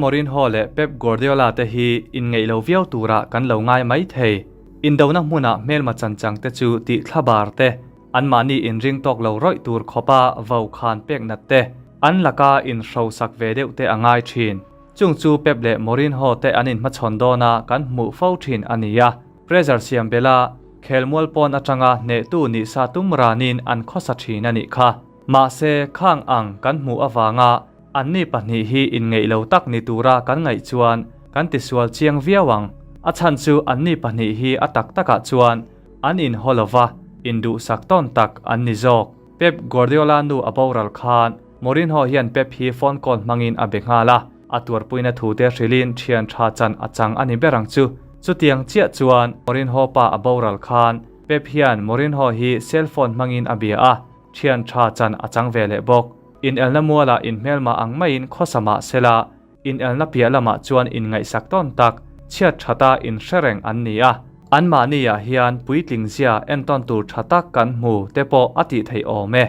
Mourinho leh Pep Guardiola te hi inngeih lo viau turah kan lo ngai mai thei. Indona hmuna hmelma chanchang te chu tih thlabar te, anmahni inring tawk lo rawih tur khawpa vo khan pek nat te, an laka inhrosak ve deuh te a ngai thin. Chung chu Pep leh Mourinho te an inhmachhawn dawna kan hmuh fo thin a ni a. Pressure siam bela khelmual pawn atanga hnehtu nih sa tum ranin an khawsa thin a nih kha. Mahse, khang ang kan hmuh avanga Anni pahnih hi inngeih lo tak ni tura kan ngaih chuan kan tisual chiang viau ang. A chhan chu anni pahnih hi a tak takah chuan an inhaw lo va, induhsak tawn tak an ni zawk. Pep Guardiola nu a boral khan Mourinho hian Pep hi phone call hmangin a be nghal a, a tuarpuina thute hrilhin thian tha chan a chang a ni ber ang chu. Chutiang chiah chuan Mourinho pa a boral khan Pep hian Mourinho hi cell phone hmangin a bia a, thian tha chan a chang ve leh bawk. Inelna mualah inhmelmah ang maiin khawsa mah sela, inelna piah lamah chuan inngaihsak tawn tak, chhiat thata inhre reng an ni a. Anmahniah hian puitling zia entawn tur tha tak kan hmu te pawh a tih theih awm e.